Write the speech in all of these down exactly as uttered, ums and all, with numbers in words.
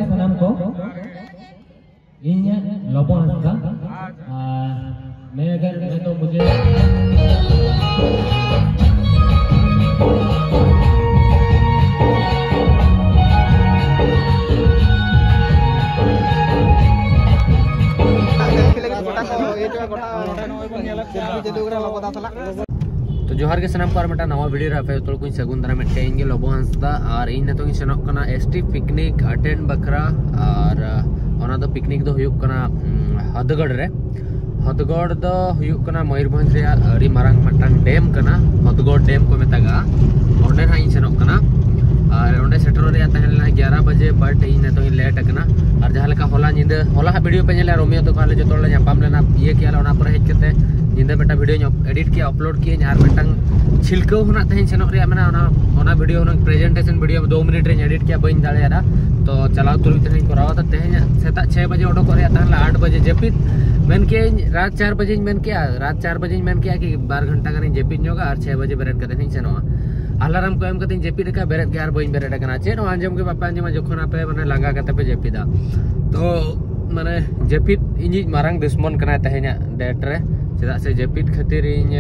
ᱥᱟᱱᱟᱢ ᱠᱚ, ᱤᱧ ᱞᱚᱵᱚ ᱦᱟᱸᱥᱫᱟ, ᱟᱨ मैं अगर, मैं तो मुझे ᱛᱚ ᱡᱚᱦᱟᱨ ᱜᱮ ᱥᱟᱱᱟᱢ ᱠᱚ, ᱟᱨ ᱢᱤᱫᱴᱟᱝ ᱱᱟᱣᱟ video ᱨᱮ ᱟᱯᱮ ᱡᱚᱛᱚ ᱦᱚᱲ ᱠᱚᱧ ᱥᱟᱹᱜᱩᱱ ᱫᱟᱨᱟᱢᱮᱫ ᱯᱮᱭᱟ᱾ ᱤᱧ ᱜᱮ ᱞᱚᱵᱚ ᱦᱟᱸᱥᱫᱟ, ᱟᱨ ᱤᱧ ᱱᱤᱛᱚᱜ ᱤᱧ ᱥᱮᱱᱚᱜ ᱠᱟᱱᱟ S T picnic attend ᱵᱟᱠᱷᱨᱟ᱾ ᱟᱨ, ᱟ, ᱚᱱᱟ ᱫᱚ picnic ᱫᱚ ᱦᱩᱭᱩᱜ ᱠᱟᱱᱟ, ᱩᱢ, ᱦᱚᱛᱜᱚᱲ ᱨᱮ᱾ ᱦᱚᱛᱜᱚᱲ ᱫᱚ ᱦᱩᱭᱩᱜ ᱠᱟᱱᱟ ᱢᱚᱭᱩᱨᱵᱷᱚᱸᱡᱽ ᱨᱮᱭᱟᱜ ᱟᱹᱰᱤ ᱢᱟᱨᱟᱝ ᱢᱤᱫᱴᱟᱝ dam ᱠᱟᱱᱟ, ᱦᱚᱛᱜᱚᱲ dam ᱠᱚ ᱢᱮᱛᱟᱜᱼᱟ᱾ ᱚᱸᱰᱮ ᱱᱟᱦᱟᱜ ᱤᱧ ᱥᱮᱱᱚᱜ ᱠᱟᱱᱟ᱾ ᱟᱨ ᱚᱸᱰᱮ ᱥᱮᱴᱮᱨᱚᱜ ᱨᱮᱭᱟᱜ ᱛᱟᱦᱮᱸ ᱞᱮᱱᱟ ᱮᱜᱟᱨᱚ ᱵᱟᱡᱮ, but ᱤᱧ ᱱᱤᱛᱚᱜ ᱤᱧ late ᱟᱠᱟᱱᱟ᱾ ᱟᱨ ᱡᱟᱦᱟᱸ ᱞᱮᱠᱟ ᱦᱚᱞᱟ ᱧᱤᱫᱟᱹ, ᱦᱚᱞᱟ ᱦᱟᱸᱜ video ᱯᱮ ᱧᱮᱞᱟ, ᱨᱳᱢᱤᱭᱳ ᱛᱟᱠᱚ ᱟᱞᱮ ᱡᱚᱛᱚ ᱦᱚᱲ ᱞᱮ ᱧᱟᱯᱟᱢ ᱞᱮᱱᱟ, ᱤᱭᱟᱹ ᱠᱮᱜᱼᱟ ᱞᱮ, ᱚᱱᱟ ᱯᱚᱨᱮ ᱦᱮᱡ ᱠᱟᱛᱮ ᱧᱤᱫᱟᱹ ᱢᱤᱫᱴᱟᱝ videoᱧ edit ᱠᱮᱜᱼᱟ, upload ᱠᱮᱜᱼᱟᱹᱧ, ᱟᱨ ᱢᱤᱫᱴᱟᱝ ᱪᱷᱤᱞᱠᱟᱹᱣ ᱦᱚᱸ ᱱᱟᱜ ᱛᱮᱦᱮᱧ ᱥᱮᱱᱚᱜ ᱨᱮᱭᱟᱜ ᱢᱮᱱᱟᱜᱼᱟ᱾ ᱚᱱᱟ, ᱚᱱᱟ video ᱦᱩᱱᱟᱹᱝ presentation video ᱫᱩ ᱢᱤᱱᱤᱴ ᱨᱮᱧ edit ᱠᱮᱜᱼᱟ, ᱵᱟᱹᱧ ᱫᱟᱲᱮᱭᱟᱫᱟ᱾ ᱛᱚ ᱪᱟᱞᱟᱣ ᱛᱩᱞᱩᱡ ᱛᱮᱦᱮᱧ ᱠᱚᱨᱟᱣ ᱫᱟ᱾ ᱛᱮᱦᱮᱧᱟᱜ ᱥᱮᱛᱟᱜ ᱪᱷᱚᱭ ᱵᱟᱡᱮ ᱚᱰᱚᱠᱚᱜ ᱨᱮᱭᱟᱜ ᱛᱟᱦᱮᱸ ᱞᱮᱱᱟ, ᱟᱴ ᱵᱟᱡᱮ ᱡᱟᱹᱯᱤᱫ᱾ ᱢᱮᱱ ᱠᱮᱜᱼᱟᱹᱧ ᱨᱟᱛ ᱪᱟᱨ ᱵᱟᱡᱮᱧ ᱢᱮᱱ ᱠᱮᱜᱼᱟ, ᱨᱟᱛ ᱪᱟᱨ ᱵᱟᱡᱮᱧ ᱢᱮᱱ ᱠᱮᱜᱼᱟ ᱠᱤ ᱵᱟᱨ ᱜᱷᱚᱱᱴᱟ ᱜᱟᱱᱤᱧ ᱡᱟᱹᱯᱤᱫ ᱧᱚᱜᱟ ᱟᱨ ᱪᱷᱚᱭ ᱵᱟᱡᱮ ᱵᱮᱨᱮᱫ ᱠᱟᱛᱮ ᱤᱧ ᱥᱮᱱᱚᱜᱼᱟ᱾ alarm ᱠᱚ ᱮᱢ ᱠᱟᱛᱮᱧ ᱡᱟᱹᱯᱤᱫ ᱟᱠᱟᱫᱼᱟ, ᱵᱮᱨᱮᱫ ᱜᱮ ᱟᱨ ᱵᱟᱹᱧ ᱵᱮᱨᱮᱫ ᱟᱠᱟᱱᱟ᱾ ᱪᱮᱫ ᱦᱚᱸ ᱟᱸᱡᱚᱢ ᱜᱮ ᱵᱟᱯᱮ ᱟᱸᱡᱚᱢᱟ ᱡᱚᱠᱷᱚᱱ ᱟᱯᱮ ᱢᱟᱱᱮ ᱞᱟᱸᱜᱟ ᱠᱟᱛᱮ ᱯᱮ ᱡᱟᱹᱯᱤᱫᱟ᱾ ᱛᱚ ᱢᱟᱱᱮ ᱡᱟᱹᱯᱤᱫ ᱤᱧᱤᱡ ᱢᱟᱨᱟᱝ ᱫᱩᱥᱢᱚᱱ ᱠᱟᱱᱟᱭ ᱛᱮᱦᱮᱧᱟᱜ date ᱨᱮ, ᱪᱮᱫᱟᱜ ᱥᱮ ᱡᱟᱹᱯᱤᱫ ᱠᱷᱟᱹᱛᱤᱨ ᱤᱧ,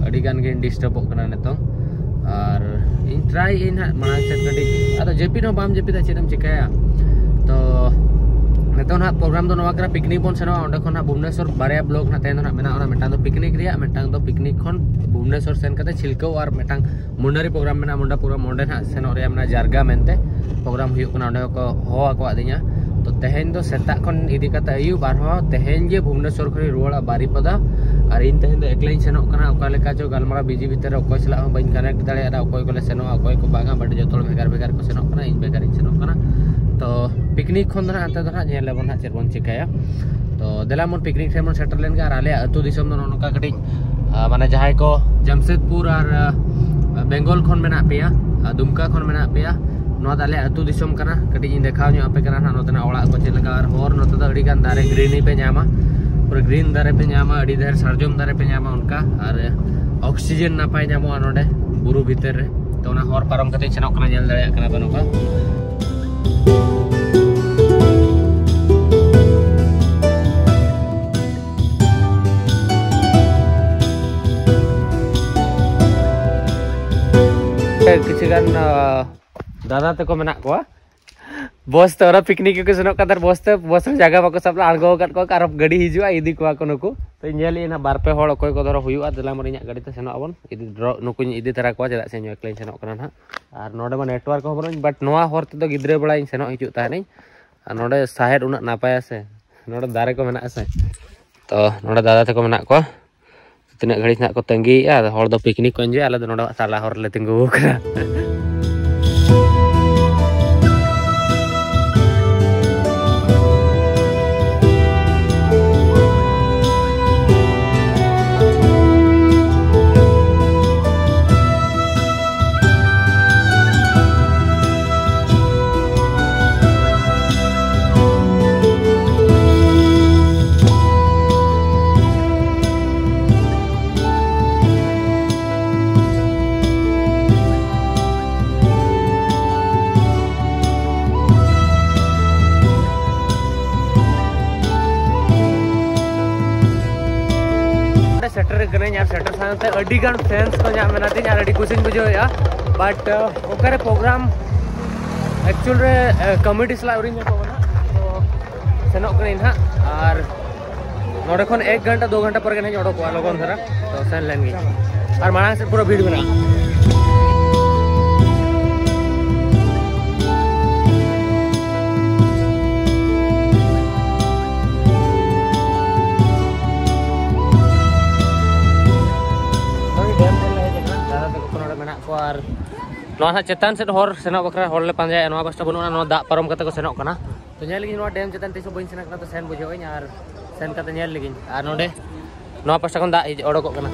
ᱟᱹᱰᱤ ᱜᱟᱱ ᱜᱤᱧ ᱰᱤᱥᱴᱟᱵᱚᱜ ᱠᱟᱱᱟ ᱱᱤᱛᱚᱝ᱾ ᱟᱨ ᱤᱧ ᱴᱨᱟᱭ ᱤᱧ ᱦᱟᱸᱜ ᱢᱟᱲᱟᱝ ᱥᱮᱫ ᱠᱟᱹᱴᱤᱡ, ᱟᱫᱚ ᱡᱟᱹᱯᱤᱫ ᱦᱚᱸ ᱵᱟᱢ ᱡᱟᱹᱯᱤᱫᱟ, ᱪᱮᱫ ᱮᱢ ᱪᱤᱠᱟᱹᱭᱟ? ᱛᱚ ᱱᱤᱛᱚᱝ ᱦᱟᱸᱜ ᱯᱨᱳᱜᱨᱟᱢ ᱫᱚ ᱱᱚᱣᱟ ᱠᱟᱱᱟ, ᱯᱤᱠᱱᱤᱠ ᱵᱚᱱ ᱥᱮᱱᱚᱜᱼᱟ᱾ ᱚᱸᱰᱮ ᱠᱷᱚᱱ ᱦᱟᱸᱜ ᱵᱷᱩᱵᱽᱱᱮᱥᱚᱨ ᱵᱟᱨᱭᱟ ᱵᱞᱚᱠ ᱦᱟᱸᱜ ᱛᱟᱦᱮᱸ ᱫᱚ ᱦᱟᱸᱜ ᱢᱮᱱᱟᱜᱼᱟ᱾ ᱚᱱᱟ ᱢᱤᱫᱴᱟᱝ ᱫᱚ ᱯᱤᱠᱱᱤᱠ ᱨᱮᱭᱟᱜ, ᱢᱤᱫᱴᱟᱝ ᱫᱚ ᱯᱤᱠᱱᱤᱠ ᱠᱷᱚᱱ ᱵᱷᱩᱵᱽᱱᱮᱥᱚᱨ ᱥᱮᱱ ᱠᱟᱛᱮ ᱪᱷᱤᱞᱠᱟᱹᱣ ᱟᱨ ᱢᱤᱫᱴᱟᱝ ᱢᱩᱱᱰᱟᱨᱤ ᱯᱨᱳᱜᱨᱟᱢ ᱢᱮᱱᱟᱜᱼᱟ, ᱢᱩᱱᱰᱟ ᱯᱨᱳᱜᱨᱟᱢ, ᱚᱸᱰᱮ ᱱᱟᱦᱟᱜ ᱥᱮᱱᱚᱜ ᱨᱮᱭᱟᱜ ᱢᱮᱱᱟᱜᱼᱟ, ᱡᱟᱨᱜᱟ ᱢᱮᱱᱛᱮ ᱯᱨᱳᱜᱨᱟᱢ ᱦᱩᱭᱩᱜ ᱠᱟᱱᱟ, ᱚᱸᱰᱮ ᱠᱚ ᱦᱚᱦᱚ ᱟᱠᱟᱫᱤᱧᱟ᱾ ᱛᱚ ᱛᱮᱦᱮᱧ ᱫᱚ ᱥᱮᱛᱟᱜ ᱠᱷᱚᱱ ᱤᱫᱤ ᱠᱟᱛᱮ ᱟᱹᱭᱩᱵ ᱟᱨᱦᱚᱸ ᱛᱮᱦᱮᱧ ᱜᱮ ᱵᱷᱩᱵᱽᱱᱮᱥᱚᱨ ᱠᱷᱚᱱᱤᱧ ᱨᱩᱣᱟᱹᱲᱟ ᱵᱟᱨᱤᱯᱟᱫᱟ᱾ ᱟᱨ ᱤᱧ ᱛᱮᱦᱮᱧ ᱫᱚ ᱮᱠᱞᱟᱧ ᱥᱮᱱᱚᱜ ᱠᱟᱱᱟ, ᱚᱠᱟ ᱞᱮᱠᱟ ᱪᱚ ᱜᱟᱞᱢᱟᱨᱟᱣ ᱵᱤᱡᱤ ᱵᱷᱤᱛᱤᱨ ᱨᱮ ᱚᱠᱚᱭ ᱥᱟᱞᱟᱜ ᱦᱚᱸ ᱵᱟᱹᱧ connect ᱫᱟᱲᱮᱭᱟᱫᱟ, ᱚᱠᱚᱭ ᱠᱚᱞᱮ ᱥᱮᱱᱚᱜᱼᱟ, ᱚᱠᱚᱭ ᱠᱚ ᱵᱟᱝᱟ, but ᱡᱚᱛᱚ ᱦᱚᱲ ᱵᱷᱮᱜᱟᱨ ᱵᱷᱮᱜᱟᱨ ᱠᱚ ᱥᱮᱱᱚᱜ ᱠᱟᱱᱟ, ᱤᱧ ᱵᱷᱮᱜᱟᱨᱤᱧ ᱥᱮᱱᱚᱜ ᱠᱟᱱᱟ᱾ ᱛᱚ ᱯᱤᱠᱱᱤᱠ ᱠᱷᱚᱱ ᱫᱚ ᱱᱟᱦᱟᱜ ᱦᱟᱱᱛᱮ ᱫᱚ ᱱᱟᱦᱟᱜ ᱧᱮᱞ ᱟᱵᱚᱱ ᱱᱟᱦᱟᱜ ᱪᱮᱫ ᱵᱚᱱ ᱪᱤᱠᱟᱹᱭᱟ᱾ ᱛᱚ ᱫᱮᱞᱟ ᱵᱚᱱ ᱯᱤᱠᱱᱤᱠ ᱴᱷᱮᱱ ᱵᱚᱱ ᱥᱮᱴᱮᱨ ᱞᱮᱱ ᱜᱮ᱾ ᱟᱨ ᱟᱞᱮᱭᱟᱜ ᱟᱹᱛᱩ ᱫᱤᱥᱚᱢ ᱫᱚ ᱱᱚᱜᱼᱚ ᱱᱚᱝᱠᱟ ᱠᱟᱹᱴᱤᱡ, ᱟ, ᱢᱟᱱᱮ ᱡᱟᱦᱟᱸᱭ ᱠᱚ ᱡᱟᱢᱥᱮᱫᱽᱯᱩᱨ ᱟᱨ, ᱟ, ᱵᱮᱝᱜᱚᱞ ᱠᱷᱚᱱ ᱢᱮᱱᱟᱜ ᱯᱮᱭᱟ, ᱟ, ᱫᱩᱢᱠᱟ ᱠᱷᱚᱱ ᱢᱮᱱᱟᱜ ᱯᱮᱭᱟ, ᱱᱚᱣᱟ ᱫᱚ ᱟᱞᱮᱭᱟᱜ ᱟᱹᱛᱩ ᱫᱤᱥᱚᱢ ᱠᱟᱱᱟ᱾ ᱠᱟᱹᱴᱤᱡ ᱤᱧ ᱫᱮᱠᱷᱟᱣ ᱧᱚᱜ ᱟᱯᱮ ᱠᱟᱱᱟ ᱱᱟᱦᱟᱜ ᱱᱚᱛᱮᱱᱟᱜ ᱚᱲᱟᱜ ᱠᱚ ᱪᱮᱫ ᱞᱮᱠᱟ᱾ ᱟᱨ ᱦᱚᱨ ᱱᱚᱛᱮ ᱫᱚ ᱟᱹᱰᱤ ᱜᱟᱱ ᱫᱟᱨᱮ, ᱜᱨᱤᱱᱤ ᱯᱮ ᱧᱟᱢᱟ, ᱯᱩᱨᱟᱹ ᱜᱨᱤᱱ ᱫᱟᱨᱮ ᱯᱮ ᱧᱟᱢᱟ, ᱟᱹᱰᱤ ᱰᱷᱮᱨ ᱥᱟᱨᱡᱚᱢ ᱫᱟᱨᱮ ᱯᱮ ᱧᱟᱢᱟ ᱚᱱᱠᱟ᱾ ᱟᱨ oxygen ᱱᱟᱯᱟᱭ ᱧᱟᱢᱚᱜᱼᱟ ᱱᱚᱰᱮ ᱵᱩᱨᱩ ᱵᱷᱤᱛᱤᱨ ᱨᱮ᱾ ᱛᱚ ᱚᱱᱟ ᱦᱚᱨ ᱯᱟᱨᱚᱢ ᱠᱟᱛᱮᱧ ᱥᱮᱱᱚᱜ ᱠᱟᱱᱟ, ᱧᱮᱞ ᱫᱟᱲᱮᱭᱟᱜ ᱠᱟᱱᱟ ᱯᱮ ᱱᱚᱝᱠᱟ᱾ ᱫᱟᱫᱟ ᱛᱟᱠᱚ ᱢᱮᱱᱟᱜ ᱠᱚᱣᱟ, ᱵᱚᱥ ᱛᱮ ᱚᱱᱟ ᱯᱤᱠᱱᱤᱠ ᱜᱮᱠᱚ ᱥᱮᱱᱚᱜ ᱠᱟᱱ ᱛᱟᱦᱮᱸᱫ, ᱵᱚᱥ ᱛᱮ, ᱵᱚᱥ ᱨᱮ ᱡᱟᱭᱜᱟ ᱵᱟᱠᱚ ᱥᱟᱵ ᱞᱮᱫᱟ, ᱟᱬᱜᱚ ᱟᱠᱟᱫ ᱠᱚᱣᱟ ᱠᱚ, ᱟᱨᱚ ᱜᱟᱹᱰᱤ ᱦᱤᱡᱩᱜᱼᱟ, ᱤᱫᱤ ᱠᱚᱣᱟ ᱠᱚ ᱱᱩᱠᱩ᱾ ᱛᱚ ᱤᱧ ᱧᱮᱞ ᱮᱫᱼᱟ ᱱᱟᱜ ᱵᱟᱨ ᱯᱮ ᱦᱚᱲ ᱚᱠᱚᱭ ᱠᱚ ᱫᱷᱚᱨᱚ ᱦᱩᱭᱩᱜᱼᱟ, ᱫᱮᱞᱟ ᱢᱟᱨᱮ ᱤᱧᱟᱹᱜ ᱜᱟᱹᱰᱤ ᱛᱮ ᱥᱮᱱᱚᱜ ᱟᱵᱚᱱ, ᱤᱫᱤ ᱰᱨᱚ-, ᱱᱩᱠᱩᱧ ᱤᱫᱤ ᱛᱟᱨᱟ ᱠᱚᱣᱟ, ᱪᱮᱫᱟᱜ ᱥᱮ ᱤᱧ ᱮᱠᱞᱟᱧ ᱥᱮᱱᱚᱜ ᱠᱟᱱᱟ ᱱᱟᱜ᱾ ᱟᱨ ᱱᱚᱰᱮ ᱢᱟ ᱱᱮᱴᱣᱟᱨᱠ ᱦᱚᱸ ᱵᱟᱹᱱᱩᱜ, but ᱱᱚᱣᱟ ᱦᱚᱨ ᱛᱮᱫᱚ ᱜᱤᱫᱽᱨᱟᱹ ᱵᱮᱲᱟᱧ ᱥᱮᱱᱚᱜ ᱦᱤᱡᱩᱜ ᱛᱟᱦᱮᱱᱤᱧ᱾ ᱟᱨ ᱱᱚᱰᱮ ᱥᱟᱦᱮᱫ ᱩᱱᱟᱹᱜ ᱱᱟᱯᱟᱭᱟ ᱥᱮ, ᱱᱚᱰᱮ ᱫᱟᱨᱮ ᱠᱚ ᱢᱮᱱᱟᱜᱼᱟ ᱥᱮ᱾ ᱛᱚ ᱱᱚᱰᱮ ᱫᱟᱫᱟ ᱛᱟᱠᱚ ᱢᱮᱱᱟᱜ ᱠᱚᱣᱟ, ᱛᱤᱱᱟᱹᱜ ᱜᱷᱟᱹᱲᱤᱡ ᱱᱟᱜ ᱠᱚ ᱛᱟᱺᱜᱤᱭᱮᱫᱼᱟ, ᱟᱫᱚ ᱦᱚᱲ ᱫᱚ ᱯᱤᱠᱱᱤᱠ ᱠᱚ ᱮᱱᱡᱚᱭᱟ, ᱟᱞᱮ ᱫᱚ ᱱᱚᱰᱮ ᱛᱟᱞᱟ ᱦᱚᱨ ᱨᱮᱞᱮ ᱛᱤᱸᱜᱩ ᱟᱠᱟᱱᱟ᱾ ᱚᱸᱰᱮ ᱥᱮᱴᱮᱨ ᱠᱟᱹᱱᱟᱹᱧ ᱟᱨ ᱥᱮᱴᱮᱨ ᱥᱟᱶᱛᱮ ᱟᱹᱰᱤ ᱜᱟᱱ ᱯᱷᱮᱱᱥ ᱠᱚ ᱧᱟᱢ ᱢᱮᱱᱟᱜ ᱛᱤᱧ ᱟᱨ ᱟᱹᱰᱤ ᱠᱩᱥᱤᱧ ᱵᱩᱡᱷᱟᱹᱣᱮᱫᱼᱟ᱾ ᱵᱟᱴ ᱚᱠᱟᱨᱮ ᱯᱨᱳᱜᱨᱟᱢ ᱮᱠᱪᱩᱭᱮᱞ ᱨᱮ ᱠᱚᱢᱤᱴᱤ ᱥᱟᱞᱟᱜ ᱟᱹᱣᱨᱤᱧ ᱧᱟᱯᱟᱢᱟ ᱱᱟᱜ, ᱛᱚ ᱥᱮᱱᱚᱜ ᱠᱟᱹᱱᱟᱹᱧ ᱱᱟᱦᱟᱜ᱾ ᱟᱨ ᱱᱚᱰᱮ ᱠᱷᱚᱱ ᱮᱠ ᱜᱷᱚᱱᱴᱟ ᱫᱩ ᱜᱷᱚᱱᱴᱟ ᱯᱚᱨᱮ ᱜᱮ ᱱᱟᱦᱟᱜ ᱤᱧ ᱚᱰᱚᱠᱚᱜᱼᱟ ᱞᱚᱜᱚᱱ ᱫᱷᱟᱨᱟ᱾ ᱛᱚ ᱥᱮᱱ ᱞᱮᱱ ᱜᱤᱧ, ᱟᱨ ᱢᱟᱲᱟᱝ ᱥᱮᱫ ᱯᱩᱨᱟᱹ ᱵᱷᱤᱲ ᱢᱮᱱᱟᱜᱼᱟ᱾ ᱱᱚᱜᱼᱚᱭ ᱰᱮᱢ ᱧᱮᱞ ᱞᱮ ᱦᱮᱡ ᱟᱠᱟᱱᱟ, ᱫᱟᱫᱟ ᱛᱟᱠᱚ ᱠᱚ ᱱᱚᱰᱮ ᱢᱮᱱᱟᱜ ᱠᱚᱣᱟ᱾ ᱟᱨ ᱱᱚᱣᱟ ᱦᱟᱸᱜ ᱪᱮᱛᱟᱱ ᱥᱮᱫ ᱦᱚᱨ ᱥᱮᱱᱚᱜ ᱵᱟᱠᱷᱨᱟ ᱦᱚᱲ ᱞᱮ ᱯᱟᱸᱡᱟᱭᱟ, ᱱᱚᱣᱟ ᱯᱟᱥᱴᱟ ᱵᱟᱹᱱᱩᱜᱼᱟ, ᱱᱚᱣᱟ ᱫᱟᱜ ᱯᱟᱨᱚᱢ ᱠᱟᱛᱮ ᱠᱚ ᱥᱮᱱᱚᱜ ᱠᱟᱱᱟ᱾ ᱛᱚ ᱧᱮᱞ ᱞᱮᱜᱤᱧ ᱱᱚᱣᱟ ᱰᱮᱢ ᱪᱮᱛᱟᱱ, ᱛᱤᱥ ᱦᱚᱸ ᱵᱟᱹᱧ ᱥᱮᱱ ᱠᱟᱱᱟ, ᱛᱚ ᱥᱮᱱ ᱵᱩᱡᱷᱟᱹᱣᱟᱹᱧ ᱟᱨ ᱥᱮᱱ ᱠᱟᱛᱮ ᱧᱮᱞ ᱞᱮᱜᱤᱧ᱾ ᱟᱨ ᱱᱚᱰᱮ ᱱᱚᱣᱟ ᱯᱟᱥᱴᱟ ᱠᱷᱚᱱ ᱫᱟᱜ ᱦᱤᱡᱩᱜ, ᱚᱰᱚᱠᱚᱜ ᱠᱟᱱᱟ᱾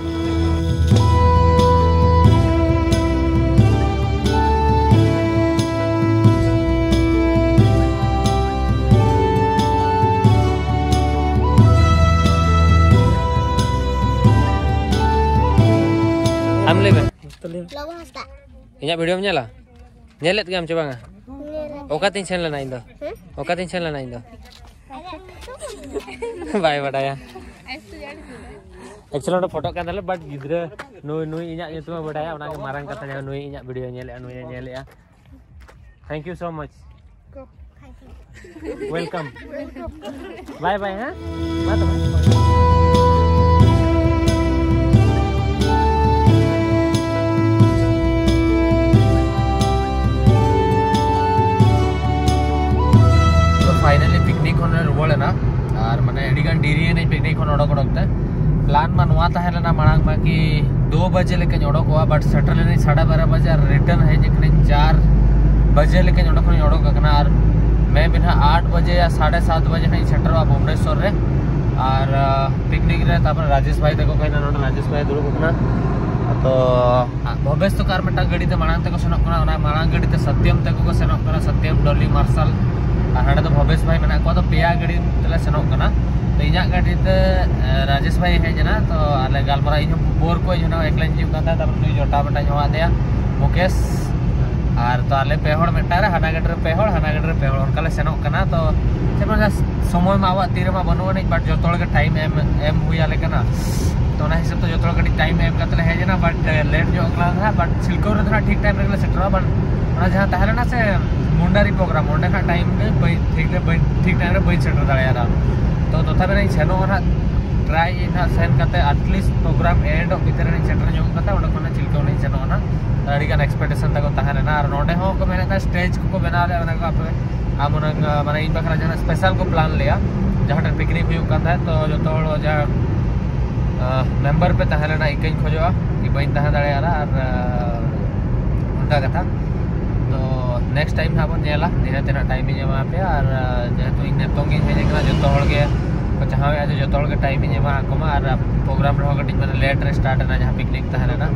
ᱟᱢ ᱞᱟᱹᱭ ᱢᱮ᱾ ᱞᱚᱵᱚ ᱦᱟᱸᱥᱫᱟ᱾ ᱤᱧᱟᱹᱜ ᱵᱷᱤᱰᱤᱭᱳᱢ ᱧᱮᱞᱟ? ᱧᱮᱞᱮᱫ ᱜᱮᱭᱟᱢ ᱪᱮ ᱵᱟᱝᱟ? ᱧᱮᱞ᱾ ᱚᱠᱟᱛᱤᱧ ᱥᱮᱱ ᱞᱮᱱᱟ ᱤᱧ ᱫᱚ? ᱦᱮᱸ? ᱚᱠᱟᱛᱤᱧ ᱥᱮᱱ ᱞᱮᱱᱟ ᱤᱧ ᱫᱚ? ᱵᱟᱭ ᱵᱟᱰᱟᱭᱟ᱾ ᱮᱠᱪᱩᱭᱮᱞᱤ ᱱᱚᱰᱮ ᱯᱷᱳᱴᱳ ᱠᱟᱱ ᱛᱟᱞᱮ, ᱵᱟᱴ ᱜᱤᱫᱽᱨᱟᱹ ᱱᱩᱭ, ᱱᱩᱭ ᱤᱧᱟᱹᱜ ᱧᱩᱛᱩᱢᱮ ᱵᱟᱰᱟᱭᱟ, ᱚᱱᱟᱜᱮ ᱢᱟᱨᱟᱝ ᱠᱟᱛᱷᱟ᱾ ᱡᱟᱦᱟᱸ ᱱᱩᱭ ᱤᱧᱟᱹᱜ ᱵᱷᱤᱰᱤᱭᱳ ᱧᱮᱞᱮᱜᱼᱟ, ᱱᱩᱭᱮ ᱧᱮᱞᱮᱜᱼᱟ, thank you so much. Welcome. Bye bye, ᱦᱮᱸ? ᱢᱟ ᱛᱚᱵᱮ᱾ ᱛᱚ finally picnic ᱠᱷᱚᱱ ᱞᱮ ᱨᱩᱣᱟᱹᱲ ᱮᱱᱟ᱾ ᱟᱨ ᱢᱟᱱᱮ ᱟᱹᱰᱤ ᱜᱟᱱ ᱰᱮᱨᱤ ᱮᱱᱟᱹᱧ picnic ᱠᱷᱚᱱ ᱚᱰᱚᱠ ᱚᱰᱚᱠ ᱛᱮ᱾ ᱯᱞᱟᱱ ᱢᱟ ᱱᱚᱣᱟ ᱛᱟᱦᱮᱸ ᱞᱮᱱᱟ ᱢᱟᱲᱟᱝ ᱢᱟ ᱠᱤ ᱫᱩ ᱵᱟᱡᱮ ᱞᱮᱠᱟᱧ ᱚᱰᱚᱠᱚᱜᱼᱟ, ᱵᱟᱴ ᱥᱮᱴᱮᱨ ᱞᱮᱱᱟᱹᱧ ᱥᱟᱲᱮ ᱵᱟᱨᱚ ᱵᱟᱡᱮ ᱟᱨ ᱨᱤᱴᱟᱨᱱ ᱦᱮᱡ ᱟᱠᱟᱱᱟᱹᱧ ᱪᱟᱨ ᱵᱟᱡᱮ ᱞᱮᱠᱟᱧ ᱚᱸᱰᱮ ᱠᱷᱚᱱᱤᱧ ᱚᱰᱚᱠ ᱟᱠᱟᱱᱟ᱾ ᱟᱨ ᱢᱮ ᱵᱤ ᱱᱟᱦᱟᱜ ᱟᱴ ᱵᱟᱡᱮ ᱭᱟ ᱥᱟᱲᱮ ᱥᱟᱛ ᱵᱟᱡᱮ ᱱᱟᱦᱟᱜ ᱤᱧ ᱥᱮᱴᱮᱨᱚᱜᱼᱟ ᱵᱷᱩᱵᱽᱱᱮᱥᱚᱨ ᱨᱮ᱾ ᱟᱨ ᱯᱤᱠᱱᱤᱠ ᱨᱮ ᱛᱟᱨᱯᱚᱨᱮ ᱨᱟᱡᱮᱥ ᱵᱷᱟᱭ ᱛᱟᱠᱚ ᱠᱚ ᱦᱮᱱᱟᱜ, ᱱᱚᱰᱮ ᱨᱟᱡᱮᱥ ᱵᱷᱟᱭ ᱫᱩᱲᱩᱵ ᱟᱠᱟᱱᱟ᱾ ᱛᱚ ᱵᱷᱚᱵᱮᱥ ᱛᱟᱠᱚ ᱟᱨ ᱢᱤᱫᱴᱟᱝ ᱜᱟᱹᱰᱤ ᱛᱮ ᱢᱟᱲᱟᱝ ᱛᱮᱠᱚ ᱥᱮᱱᱚᱜ ᱠᱟᱱᱟ, ᱚᱱᱟ ᱢᱟᱲᱟᱝ ᱜᱟᱹᱰᱤ ᱛᱮ ᱥᱟᱛᱭᱚᱢ ᱛᱟᱠᱚ ᱠᱚ ᱥᱮᱱᱚᱜ ᱠᱟᱱᱟ, ᱥᱟᱛᱭᱚᱢ, ᱰᱚᱞᱤ, ᱢᱟᱨᱥᱟᱞ᱾ ᱟᱨ ᱦᱟᱸᱰᱮ ᱫᱚ ᱵᱷᱚᱵᱮᱥ ᱵᱷᱟᱭ ᱢᱮᱱᱟᱜ ᱠᱚᱣᱟ᱾ ᱛᱚ ᱯᱮᱭᱟ ᱜᱟᱹᱰᱤ ᱛᱮᱞᱮ ᱥᱮᱱᱚᱜ ᱠᱟᱱᱟ᱾ ᱛᱚ ᱤᱧᱟᱹᱜ ᱜᱟᱹᱰᱤ ᱛᱮ ᱮ, ᱨᱟᱡᱮᱥ ᱵᱷᱟᱭ ᱦᱮᱡ ᱮᱱᱟ᱾ ᱛᱚ ᱟᱞᱮ ᱜᱟᱞᱢᱟᱨᱟᱣ, ᱤᱧ ᱦᱚᱸ ᱵᱳᱨ ᱠᱚ, ᱤᱧ ᱦᱚᱸ ᱮᱠᱞᱟᱧ ᱦᱤᱡᱩᱜ ᱠᱟᱱ ᱛᱟᱦᱮᱸᱫ᱾ ᱛᱟᱨᱯᱚᱨᱮ ᱱᱩᱭ ᱡᱚᱴᱟ ᱢᱤᱫᱴᱟᱝ ᱦᱚᱦᱚ ᱟᱫᱮᱭᱟ, ᱢᱩᱠᱮᱥ᱾ ᱟᱨ ᱛᱚ ᱟᱞᱮ ᱯᱮ ᱦᱚᱲ ᱢᱤᱫᱴᱟᱝ ᱨᱮ, ᱦᱟᱱᱟ ᱜᱟᱹᱰᱤ ᱨᱮ ᱯᱮ ᱦᱚᱲ, ᱦᱟᱱᱟ ᱜᱟᱹᱰᱤ ᱨᱮ ᱯᱮ ᱦᱚᱲ, ᱚᱱᱠᱟ ᱞᱮ ᱥᱮᱱᱚᱜ ᱠᱟᱱᱟ᱾ ᱛᱚ ᱪᱮᱫ ᱵᱟᱝ, ᱥᱚᱢᱚᱭ ᱢᱟ ᱟᱵᱚᱣᱟᱜ ᱛᱤ ᱨᱮᱢᱟ ᱵᱟᱹᱱᱩᱜ ᱟᱹᱱᱤᱡ, ᱵᱟᱴ ᱡᱚᱛᱚ ᱦᱚᱲ ᱜᱮ ᱴᱟᱭᱤᱢ ᱮᱢ, ᱮᱢ ᱦᱩᱭ ᱟᱞᱮ ᱠᱟᱱᱟ᱾ ᱛᱚ ᱚᱱᱟ ᱦᱤᱥᱟᱹᱵ ᱛᱮ ᱡᱚᱛᱚ ᱦᱚᱲ ᱠᱟᱹᱴᱤᱡ ᱴᱟᱭᱤᱢ ᱮᱢ ᱠᱟᱛᱮ ᱞᱮ ᱦᱮᱡ ᱮᱱᱟ, ᱵᱟᱴ ᱞᱮᱴ ᱧᱚᱜ ᱠᱟᱱᱟ ᱱᱟᱦᱟᱜ᱾ ᱵᱟᱴ ᱥᱤᱞᱠᱟᱹᱣ ᱨᱮᱫᱚ ᱱᱟᱦᱟᱜ ᱴᱷᱤᱠ ᱴᱟᱭᱤᱢ ᱨᱮᱜᱮ ᱞᱮ ᱥᱮᱴᱮᱨᱚᱜᱼᱟ, ᱵᱟᱴ ᱚᱱᱟ ᱡᱟᱦᱟᱸ ᱛᱟᱦᱮᱸ ᱞᱮᱱᱟ ᱥᱮ ᱢᱩᱱᱰᱟᱨᱤ ᱯᱨᱳᱜᱨᱟᱢ, ᱚᱸᱰᱮ ᱱᱟᱦᱟᱜ ᱴᱟᱭᱤᱢ ᱜᱮ ᱵᱟᱹᱧ, ᱴᱷᱤᱠ ᱨᱮ ᱵᱟᱹᱧ, ᱴᱷᱤᱠ ᱴᱟᱭᱤᱢ ᱨᱮ ᱵᱟᱹᱧ ᱥᱮᱴᱮᱨ ᱫᱟᱲᱮᱭᱟᱫᱟ᱾ ᱛᱚ ᱛᱚᱛᱷᱟᱯᱤ ᱱᱟᱦᱟᱜ ᱤᱧ ᱥᱮᱱᱚᱜᱼᱟ ᱱᱟᱦᱟᱜ, ᱴᱨᱟᱭ ᱤᱧ ᱱᱟᱦᱟᱜ ᱥᱮᱱ ᱠᱟᱛᱮ ᱟᱴᱞᱤᱥᱴ ᱯᱨᱳᱜᱨᱟᱢ ᱮᱱᱰᱚᱜ ᱵᱷᱤᱛᱤᱨ ᱨᱮᱧ ᱥᱮᱴᱮᱨ ᱧᱚᱜ ᱠᱟᱛᱮ ᱚᱸᱰᱮ ᱠᱷᱚᱱ ᱪᱤᱞᱠᱟᱹᱣ ᱱᱟᱦᱟᱜ ᱤᱧ ᱥᱮᱱᱚᱜᱼᱟ ᱱᱟᱦᱟᱜ᱾ ᱟᱹᱰᱤ ᱜᱟᱱ ᱮᱠᱥᱯᱮᱠᱴᱮᱥᱚᱱ ᱛᱟᱠᱚ ᱛᱟᱦᱮᱸ ᱞᱮᱱᱟ᱾ ᱟᱨ ᱱᱚᱸᱰᱮ ᱦᱚᱸ ᱠᱚ ᱢᱮᱱᱮᱫ ᱛᱟᱦᱮᱸ ᱥᱴᱮᱡᱽ ᱠᱚᱠᱚ ᱵᱮᱱᱟᱣ ᱞᱮᱫᱼᱟ, ᱚᱱᱟ ᱠᱚ ᱟᱯᱮ ᱟᱢ ᱚᱱᱟ, ᱢᱟᱱᱮ ᱤᱧ ᱵᱟᱠᱷᱨᱟ ᱡᱟᱦᱟᱸ ᱥᱯᱮᱥᱟᱞ ᱠᱚ ᱯᱞᱟᱱ ᱞᱮᱜᱼᱟ, ᱡᱟᱦᱟᱸ ᱴᱷᱮᱱ ᱯᱤᱠᱱᱤᱠ ᱦᱩᱭᱩᱜ ᱠᱟᱱ ᱛᱟᱦᱮᱸᱫ᱾ ᱛᱚ ᱡᱚᱛᱚ ᱦᱚᱲ ᱡᱟᱦᱟᱸ ᱢᱮᱢᱵᱟᱨ ᱯᱮ ᱛᱟᱦᱮᱸ ᱞᱮᱱᱟ, ᱤᱠᱟᱹᱧ ᱠᱷᱚᱡᱚᱜᱼᱟ ᱠᱤ ᱵᱟᱹᱧ ᱛᱟᱦᱮᱸ ᱫᱟᱲᱮᱭᱟᱫᱟ᱾ ᱟᱨ ᱟᱸ, ᱚᱱᱠᱟ ᱠᱟᱛᱷᱟ᱾ ᱛᱚ ᱱᱮᱠᱥᱴ ᱴᱟᱭᱤᱢ ᱦᱟᱸᱜ ᱵᱚᱱ ᱧᱮᱞᱟ ᱛᱤᱱᱟᱹᱜ ᱛᱤᱱᱟᱹᱜ ᱴᱟᱭᱤᱢ ᱤᱧ ᱮᱢᱟ ᱯᱮᱭᱟ᱾ ᱟᱨ ᱟᱸ, ᱡᱮᱦᱮᱛᱩ ᱤᱧ ᱱᱤᱛᱚᱝ ᱜᱤᱧ ᱦᱮᱡ ᱟᱠᱟᱱᱟ, ᱡᱚᱛᱚ ᱦᱚᱲ ᱜᱮ ᱠᱚ ᱪᱟᱦᱟᱣᱮᱫᱼᱟ ᱡᱮ ᱡᱚᱛᱚ ᱦᱚᱲ ᱜᱮ ᱴᱟᱭᱤᱢ ᱤᱧ ᱮᱢᱟ ᱠᱚᱢᱟ᱾ ᱟᱨ ᱯᱨᱳᱜᱨᱟᱢ ᱨᱮᱦᱚᱸ ᱠᱟᱹᱴᱤᱡ ᱢᱟᱱᱮ ᱞᱮᱴ ᱨᱮ ᱥᱴᱟᱨᱴ ᱮᱱᱟ ᱡᱟᱦᱟᱸ ᱯᱤᱠᱱᱤᱠ ᱛᱟᱦᱮᱸ ᱞᱮᱱᱟ᱾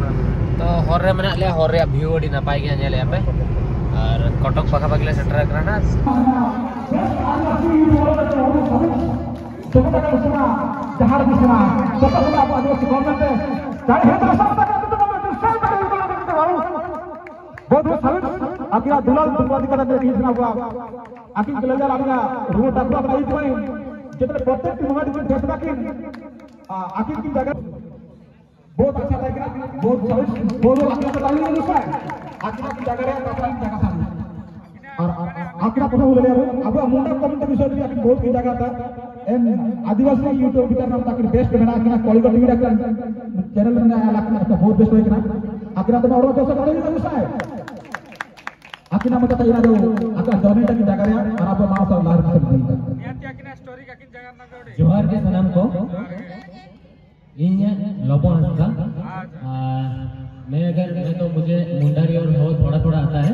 ᱛᱚ ᱦᱚᱨ ᱨᱮ ᱢᱮᱱᱟᱜ ᱞᱮᱭᱟ, ᱦᱚᱨ ᱨᱮᱭᱟᱜ ᱵᱷᱤᱭᱩ ᱟᱹᱰᱤ ᱱᱟᱯᱟᱭ ᱜᱮ ᱧᱮᱞᱮᱫᱼᱟ ᱯᱮ᱾ ᱟᱨ ᱠᱚᱴᱚᱠ ᱯᱟᱠᱷᱟ ᱯᱟᱠᱷᱤ ᱞᱮ ᱥᱮᱴᱮᱨ ᱟᱠᱟᱱᱟ ᱱᱟᱜ᱾ ᱡᱟᱦᱟᱸ ᱨᱮᱜᱮ ᱥᱮᱬᱟ, ᱡᱚᱛᱚ ᱠᱷᱚᱱᱟᱜ ᱟᱵᱚ ᱟᱹᱫᱤᱵᱟᱹᱥᱤ ᱜᱚᱵᱷᱚᱨᱱᱢᱮᱱᱴ ᱨᱮ ᱡᱟᱦᱟᱸᱭ ᱦᱮᱡ ᱫᱟᱲᱮ ᱥᱟᱶᱛᱟ ᱠᱟᱛᱮ ᱫᱚ ᱢᱤᱫᱴᱮᱱ ᱥᱮᱞ ᱫᱟᱲᱮ ᱦᱩᱭᱩᱜ ᱠᱟᱱᱟ, ᱢᱤᱫᱴᱮᱱ ᱵᱟᱹᱵᱩ᱾ ᱵᱚᱫᱷᱩ ᱥᱟᱞᱩᱴ, ᱟᱹᱠᱤᱱᱟᱜ ᱫᱩᱞᱟᱹᱲ ᱫᱩᱞᱟᱹᱲ ᱤᱫᱤ ᱠᱟᱛᱮ ᱱᱤᱭᱟᱹ ᱠᱤᱱ ᱥᱮᱬᱟ ᱠᱚᱣᱟ᱾ ᱟᱹᱠᱤᱱ ᱠᱤᱱ ᱞᱟᱹᱭ ᱫᱟ, ᱟᱹᱞᱤᱧᱟᱜ ᱨᱩᱣᱟᱹ ᱰᱟᱠᱛᱚᱨ ᱠᱟᱱᱟ, ᱤᱫᱤ ᱠᱚᱣᱟᱧ᱾ ᱡᱚᱛᱚ ᱯᱨᱚᱛᱮᱠᱴᱤ ᱢᱚᱢᱮᱱᱴ ᱠᱤᱱ ᱯᱷᱮᱥ ᱫᱟ ᱠᱤᱱ᱾ ᱟ-, ᱟᱹᱠᱤᱱ ᱠᱤᱱ ᱡᱟᱭᱜᱟ ᱵᱚᱦᱩᱛ ᱟᱪᱪᱷᱟ ᱛᱟᱦᱮᱸ ᱠᱟᱱᱟ, ᱵᱚᱦᱩᱛ ᱥᱚᱦᱚᱡ, ᱵᱚᱦᱩᱛ ᱟᱪᱪᱷᱟ ᱛᱟᱦᱮᱸ ᱠᱟᱱᱟ᱾ ᱟᱨ ᱟᱹᱠᱤᱱᱟᱜ ᱠᱟᱛᱷᱟ ᱦᱩᱭ ᱞᱮᱱᱟ, ᱟᱵᱚᱣᱟᱜ ᱢᱩᱱᱰᱟ ᱠᱚᱢᱤᱴᱤ ᱵᱤᱥᱚᱭ ᱨᱮ ᱟᱹᱠᱤᱱ ᱵᱚᱦᱩᱛ ᱠᱤᱱ ᱡᱟᱭᱜᱟ ᱛᱟ ᱮᱢ ᱟᱹᱫᱤᱵᱟᱹᱥᱤ ᱭᱩᱴᱩᱵᱟᱨ ᱱᱟᱢ ᱛᱟᱹᱠᱤᱱ ᱵᱮᱥᱴ ᱢᱮᱱᱟᱜ ᱠᱤᱱᱟ, ᱠᱚᱞᱤ ᱠᱚ ᱴᱤᱵᱷᱤ ᱨᱮ ᱪᱮᱱᱮᱞ ᱢᱮᱱᱟᱜᱼᱟ, ᱟᱹᱠᱤᱱᱟᱜ ᱵᱚᱦᱩᱛ ᱵᱮᱥᱴ ᱦᱩᱭ ᱠᱟᱱᱟ᱾ ᱟᱹᱠᱤᱱᱟᱜ ᱫᱚ ᱚᱲᱟᱜ ᱫᱚ ᱥᱮ ᱠᱟᱹᱴᱤᱡ ᱜᱮ ᱜᱩᱥᱟᱭ᱾ ᱟᱹᱠᱤᱱᱟᱜ ᱢᱚᱪᱟ ᱛᱮ ᱤᱱᱟᱹ ᱫᱚ ᱟᱹᱠᱤᱱᱟᱜ ᱡᱚᱢᱤᱱ ᱛᱟᱹᱠᱤᱱ ᱡᱟᱭᱜᱟ ᱨᱮᱭᱟᱜ ᱟᱨ ᱟᱵᱚ ᱢᱟᱲᱟᱝ ᱥᱮᱫ ᱞᱟᱦᱟ ᱨᱮ ᱡᱚᱦᱟᱨ ᱜᱮ ᱥᱟᱱᱟᱢ ᱠᱚ᱾ ᱤᱧ ᱞᱚᱵᱚ ᱦᱟᱸᱥᱫᱟ। आ, मैं अगर मैं तो मुझे मुंडारी और हो थोड़ा थोड़ा आता है,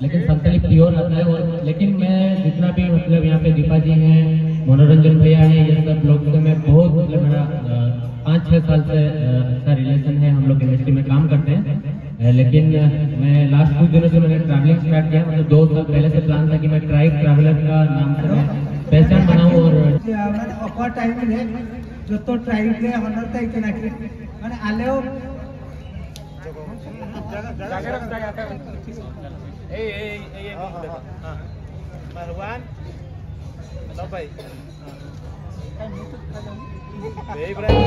लेकिन संतली प्योर आता है। और लेकिन मैं जितना भी मतलब यहाँ पे दीपा जी हैं, मनोरंजन भैया हैं, ये सब लोग से मैं बहुत मतलब मेरा अ, पाँच छः साल से अ, अच्छा रिलेशन है। हम लोग इंडस्ट्री में काम करते हैं। अ, लेकिन अ, मैं लास्ट कुछ दिनों से मैंने ट्रैवलिंग स्टार्ट किया। मतलब दो साल पहले से प्लान था कि मैं ट्राइब ट्रैवलर का नाम से मैं पहचान बनाऊं। और ᱢᱟᱱᱮ ᱚᱠᱟ ᱴᱟᱭᱤᱢ ᱨᱮ ᱡᱚᱛᱚ ᱴᱨᱟᱭᱤᱵ ᱨᱮ ᱦᱚᱱᱚᱨ ᱛᱟᱭ ᱠᱟᱱᱟ ᱠᱤ? ᱢᱟᱱᱮ ᱟᱞᱮ ᱦᱚᱸ ᱢᱟᱨᱣᱟᱱ ᱞᱚᱵᱟᱭ ᱵᱮ ᱤᱵᱨᱟᱦᱤᱢ